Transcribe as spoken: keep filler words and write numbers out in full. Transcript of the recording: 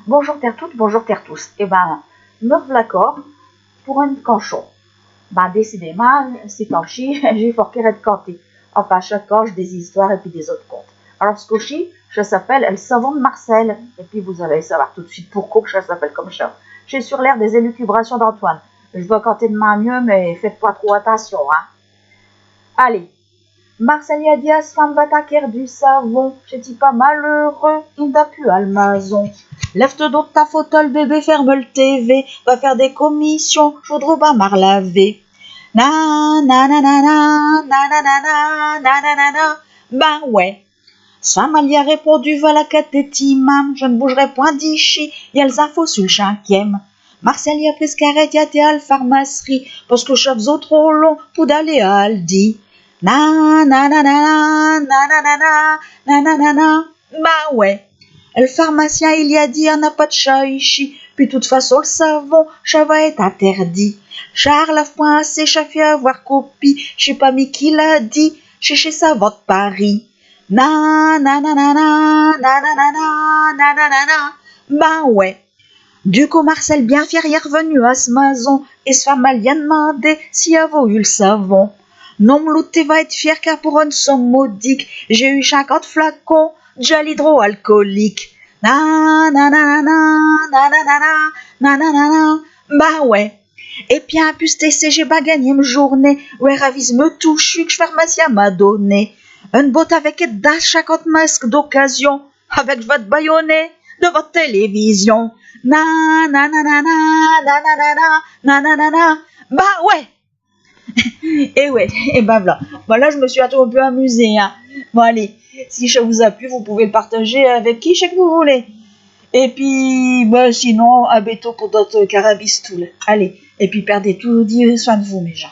Bonjour tertoutes, bonjour tertous. Eh ben, me r'v'là cor pour un canchon. Ben, décidémint, ches temps-chi, j'ai fort quer ed canter. Enfin, ches temps, ch'est des histoires et pis des autes contes. Alors, ch' cop-chi, cha s'appelle El savon d' Marcelle. Et pis, vous allez savoir tout d' suite pourquo que cha s'appelle comme cha. Ch'est sur l'air des élucubrations d'Antoine. J' vas canter d' min mieux, mais faites pas trop attintion, hein. Allez. Marcelle i a dit à s' femme : « Va-t'in querre du savon, ch'ti père malheureux, i n'a pus à l' mason. Lève-te donc d' tin fauteuil, bébé, ferme l' T V, va faire des commissions, j' voudros bin m' arlaver. » Na, na, na, na, na, na, na, na, na, na, na, na, na. Ben ouais. S' femme, all' i a répondu : « Voilà qu'à tes timams, je n' bougerai point d'ichi, i a les infos sur l' chinquième. » Marcelle i a pris s' carette, i a été à l' pharmacerie, parce que cha faisot trop long pour d'aller à Aldi. Na, na, na, na, na, na, na, na, na, na, na, na, na. Ben ouais. El pharmacien, i li a dit : « I n'a pas d' cha ichi, pis d' toute façon, l' savon, cha va ête interdit. Cha arlave point assez, cha fait avoir copie, ch'est pas mi qui l'a dit, ch'est chés savants d' Paris. » Na, na, na, na, na, na, na, na, na, na, na, na, na. Ben ouais. Du coup, Marcelle, bien fière, i est r'venue à s' mason, et s' femme all' i a d'mindé s'i avot eu l' savon. « Non, m' loup, te vas ête fière, car pour eune somme modique, j'ai eu chinquante flacons d' gel hydroalcoolique. » Na, na, na, na, na, na, na, na, na, na, na, na. Ben ouais. Et pis, in pus, te sais, j'ai bin gagné m' journée, ouais, ravise-me tout, ch' pharmacien m'a donné eune boîte avec dins chinquante masques d'occasion, avec vo baïonnet devant l' télévision. Na, na, na, na, na, na, na, na, na, na, na, na, na. Ben ouais. Et ouais, et ben voilà. Bon, là, je me suis un tout petit peu amusée, hein. Bon, allez, si ça vous a plu, vous pouvez le partager avec qui ch'est que vous voulez. Et pis, ben, sinon, à bétôt pour d'autes carabistoules. Allez, et pis, perdez tout soin d' vous, mes gins.